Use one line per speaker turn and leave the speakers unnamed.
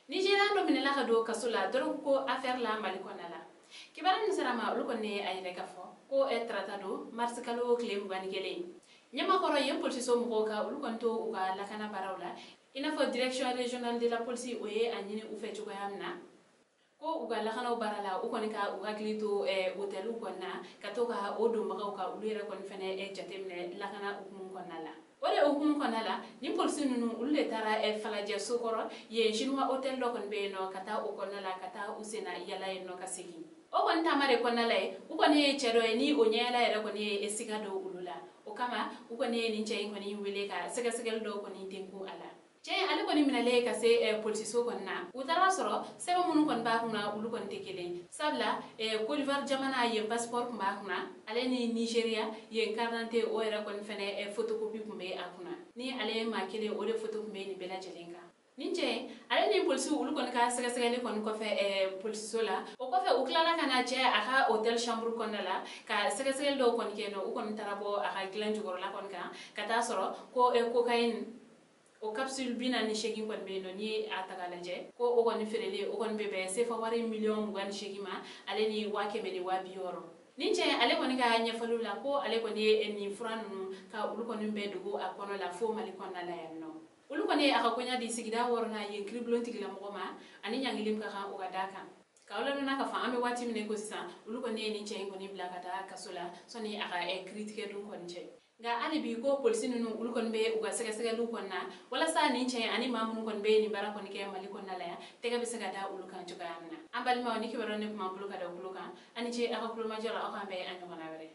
Nigérian dɔ minɛla ka don kaso la dɔrɔgu ko affaire la Mali kɔnɔna la. Kibaruya min sera ma, olu kɔni ye a yɛrɛ k'a fɔ ko tarata don, marisi kalo tile 21, Ɲamakɔrɔ yen polisiso mɔgɔw ka olu kɔni to u ka lakana baaraw la, i n'a fɔ Direction régionale de la police o ye a ɲini u fɛ cogoya min na ko u ka lakanaw baara la, u kɔni ka u hakili to hôteliw kɔnɔna, ka to ka o donbagaw ka olu yɛrɛ kɔni fɛnɛ jateminɛ lakana hukumu kɔnɔna la. O de hukumu kɔnɔna la, ni polisi ninnu olu de taara Falajɛ Sokɔrɔ yen, Chinois hôtel dɔ kɔni bɛ yen nɔ, ka taa o kɔnɔna la, ka taa u senna yala yen nɔ ka segin. O kɔni taama de kɔnɔna la ye, u kɔni ye cɛ dɔ ye ni o ɲɛyɛlɛ yɛrɛ kɔni ye siga dɔw olu la. O kama u kɔni ye nin cɛ in kɔni wele ka sɛgɛsɛgɛli dɔw kɔni tenkun a la. Cɛ ale kɔni minɛlen ka se polisiso kɔni na, u taara sɔrɔ sɛbɛn minnu kɔni b'a kunna, olu kɔni tɛ kelen, sabula Côte d'Ivoire jamana yen passeport tun b'a kunna, ale ni Nigeria yen carte d'identité o yɛrɛ kɔni fɛnɛ photocopie tun bɛ a kunna, ni ale ye maa kelen o de photo tun bɛ nin bɛɛ lajɛlen kan. Nin cɛ ale ni polisiw olu kɔni ka sɛgɛsɛgɛli kɔni kɔfɛ polisiso la, o kɔfɛ u tilala ka na cɛ a ka hôtel chambre kɔnɔna la ka sɛgɛsɛgɛli dɔw kɔni kɛ nɔ. U kɔni taara bɔ a ka dilan jukɔrɔla kɔni kan ka taa sɔrɔ ko cocaïne o capsule 48 kɔni bɛ yen nɔ. N'i ye a ta k'a lajɛ, ko o kɔni feerelen o kɔni bɛ bɛn sefa wari miliyɔn 28 ma, ale ni 160 000. Nin cɛ ale kɔni ka ɲɛfɔliw la, ko ale kɔni ye nin fura ninnu ka olu kɔni bɛɛ dogo a kɔnɔ la fo Mali kɔnɔna la yan nɔ. Olu kɔni ye a ka koɲa di sigida wɔɔrɔnan yen kiribulon tigilamɔgɔ ma, ani ɲangili ka kan o ka d'a kan. K'aw ladɔnna k'a fɔ an bɛ waati min ko sisan, olu kɔni ye nin cɛ in kɔni bila ka taa kaso la sɔnni a ka kiiritigɛ dun kɔni cɛ. Nka hali bi ko polisi ninnu olu kɔni bɛ u ka sɛgɛsɛgɛliw kɔni na walasa nin cɛ ani maa minnu kɔni bɛ nin baara kɔni kɛ Mali kɔnɔna la yan, tɛgɛ bɛ se ka da olu kan cogoya min na. An balimaw, ni kibaruya ne tun b'an bolo ka da tulo kan, ani ce aw ka kulomajɔ la. Aw k'an bɛn a ɲɔgɔnna wɛrɛ.